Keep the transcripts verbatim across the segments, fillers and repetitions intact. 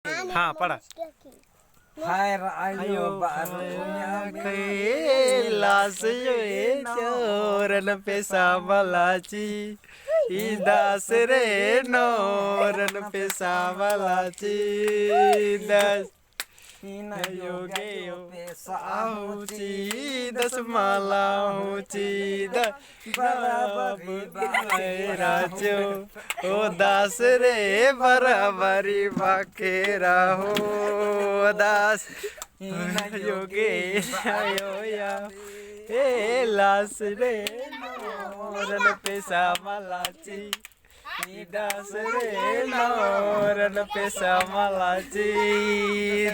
हाँ, पढ़ा। हाय रे आयो बारो या कैलाश यो ए चोरन पेसा मलाची, ई दास रे नोरन पेसा मलाची, दास। इना यो गे यो पेसा हूची, दस माला हूची, दस बराबरी बाकेरा चो, ओ दास रे बराबरी बाकेरा हो दास। इना यो गे आयो या, ए लास रे नोरन पेसा मलाची। ई दास रे नोरन पेसा मलाची,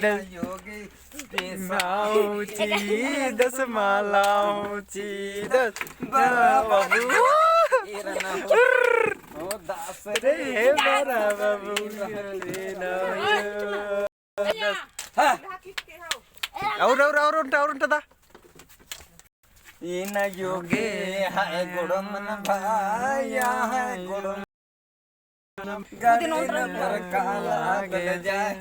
दस यो गे पेसा हूची, दस माला हूची, दस बरा बाबू। ओ दास रे बरा बाबू। और, और, और उन्टा, और उन्टा दा। इना यो गे हाय गोड़मन भाया, हाय गोड़मन। गाड़ी नंबर काला दल जाए।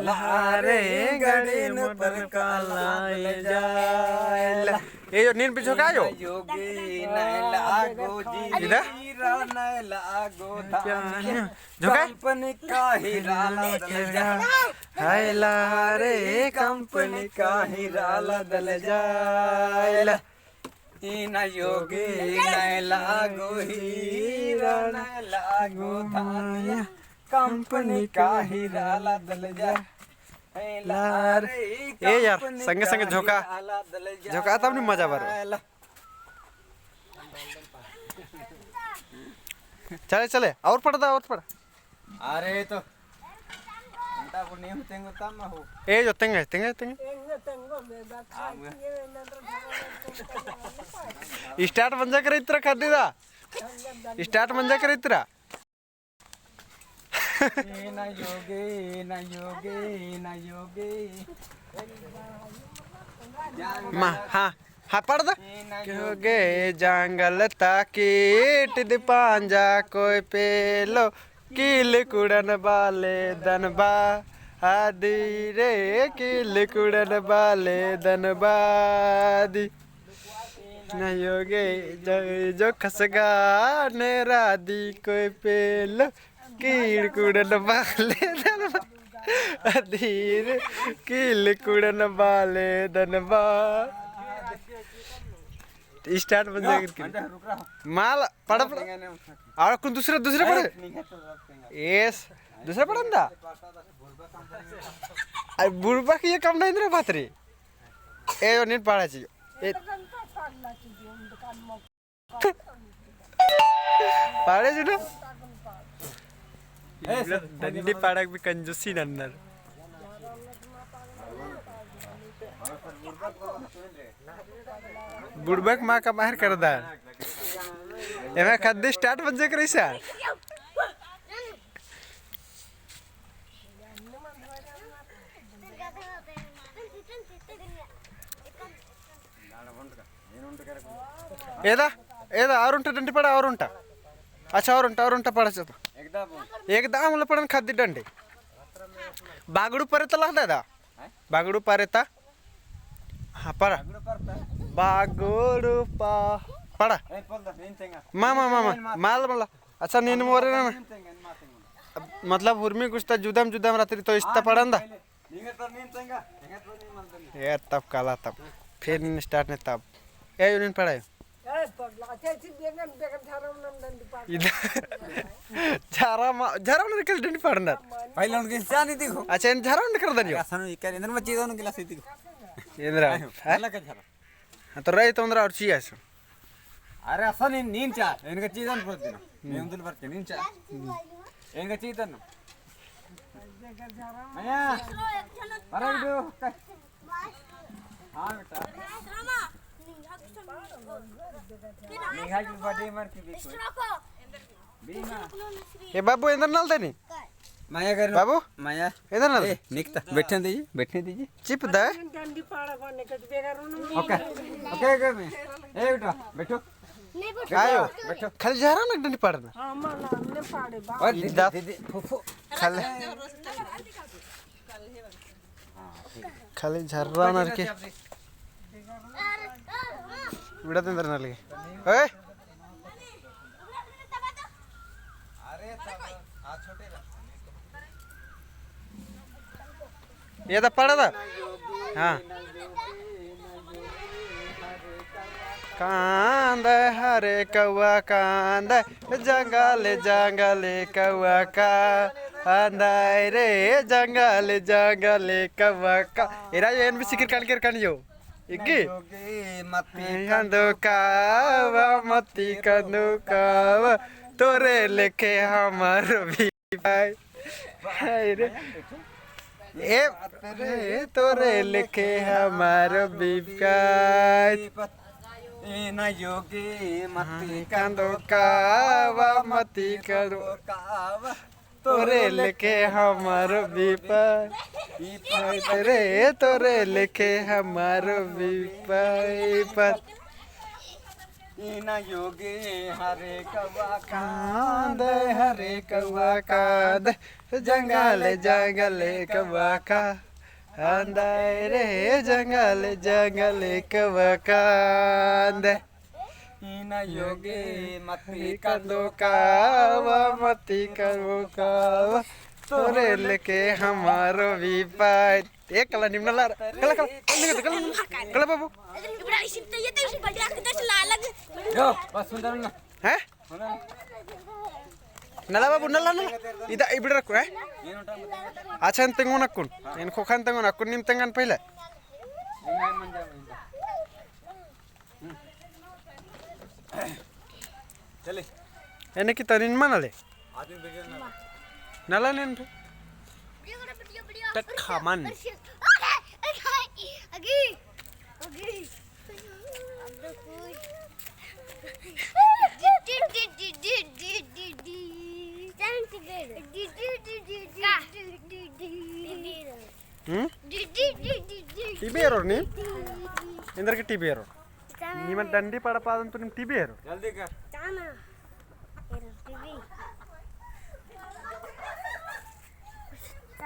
लारे गाड़ी नंबर काला ले जाए। ए यो नीन पीछे का यो? इना यो गे नैला गो जी। इधर? हीरा नैला गो धान। झोंका? कंपनी का हीरा ला दल जा। हाय ला रे, कंपनी का हीरा ला दल जाइला। इना यो गे नैला गो हीरा, नैला गो धान, कंपनी का हीरा ला दल जा। हाय ला रे, ए यार, संगे संगे झोंका, झोंका तब नी मजा बरो। चले, चले, और पढ़ दा, और पढ़। अरे तो घंटा को नियम तेंगो तब ना हो। ए जो तेंगे, तेंगे, तेंगे। Start मंजा करे इतरा खादी दा। Start मंजा करे इतरा। ए ना यो गे, ए ना यो गे, ए ना यो गे। मा, हाँ, हाँ, पढ़ द। क्यों गे जंगल ता कीट दी पांजा कोई पेलो, कील कुड़न बाले दन बा, आदि रे कील कुड़न बाले दन बा, आदि। ना यो गे ज-, जो खसगा ने रादी कोई पेलो, कील कुड़न बाले दन बा। अधीर कील कुड़न बाले दन बा। Start बन जाएगी। माल पढ़, पढ़। और कौन दूसरा, दूसरा पढ़। Yes, दूसरा पढ़ अंदा। अरे बुड़बक ये काम नहीं इन्द्रा बात रे। ए यो नीन पढ़ा चाहिए। ए पाड़े जुनो। डंडी पाड़क भी कंजूसी नन्नर। बुड़बक मा का बाहर कर दा। एमा खद्दी start बन जे करी सा। एदा, एदा, और उन्टा डंडी पाड़ा, और उन्टा। अच्छा, और उन्टा, और उन्टा पाड़ा चता। एकदम। एकदम ला पड़न खद्दी डंडी। बागड़ू परे ता लग दादा। हैं? बागड़ू परे ता। हाँ, पाड़ा। बागड़ू पा-, पाड़ा। ए, पल दा, नीन तेंगा। मा, मा, मा, मा। माल, माल। अच्छा, नीन मोरे ना। नीन तेंगा, नीन मा तेंगा। अब मतलब हुरमी कुछ ता जुदम, जुदम रात्रि तो इस्ता हाँ, पड़न दा। पहले। ए तब काला तब। फिर नीन start ने तब। ए यूनियन पढ़ायो। इधर झारा मा, झारा मा निकल डंडी पढ़ना। पहले उनके इंसान ही देखो। अच्छा, इन झारा मा निकल दनियो। असन इकर इंद्र मा चीज़ उनके लासे देखो। इंद्र। आयो, हैं? अलग का झारा। हाँ, तो रही तो उन्द्रा और चीज आइसो। अरे, असन नीन चा, इनका चीज आन पर देना। मैं उन्दुल पर के नीन चा। इनका चीज आन। आया। अरे, बेटो। हाँ, बेटा। निंगा की बर्थडे मर की भी कोई। ए बाबू, एन्दर नल देनी? माया कर बाबू? माया। एन्दर नल ए, दे? निकता, बैठने दीजिए, बैठने दीजिए। चिप दे? ओके, ओके, ओके, मैं। ए, बेटा, बैठो। आयो, बैठो। खाली झारा नक डंडी पाड़ना। हाँ, माँ, हमने पाड़े, बाप। ओए, दीदी, इदा दीदी, फूफू। खाली। खाली झर्रा नरके। बिड़ा तेंदर नलगे। ओए। ये तो पड़ा था। हाँ। कांदय हरे कौवा कांदय, जंगल जंगल कौवा कांदय रे, जंगल जंगल कौवा का। एरा एन भी सिकिर कान केर कान यो। इग्गी? मती कांदो कावा, मती कांदो कावा, तोरे लेखे हमार भी पाई। हाय रे। ए, रे, तोरे लेखे हमार भी पाई। ए ना योगी मती कांदो कावा, मती कांदो कावा। तोरे लेखे हमार भी पाई। रे, तोरे लेखे हमार भी पाई। इना योगी हरे कौवा कांदय, हरे कौवा कांदय, जंगल जंगल कौवा कांदय रे, जंगल जंगल कौवा कांदय। इना योगी मती कांदो कावा, मती कांदो कावा, तोरे लेखे हमार भी पाई। ए कला निम्न ला, कला, कला, कला, कला, कला बाबू। इबड़ा इसिन तो ये तो इसिन बड़ी आँख दस लालग। यो, बस सुंदर ना। हैं? नला बाबू, नला, नला। इदा इबड़ा रखो, हैं? अच्छा, एन तेंगोन अक्कुन। एन खोखा एन तेंगोन अक्कुन, नीम तेंगन पहले। चले। एन्ने की तनिन मा नले? नला नेन रे। टट खामन। अगी। अगी। हम्म? टीवी एरोर नी? एन्देरगे टीवी एरोर? निमन डंडी पड़ा पादन तो निम टीवी एरोर? जल्दी कर। चाना। एरोर टीवी।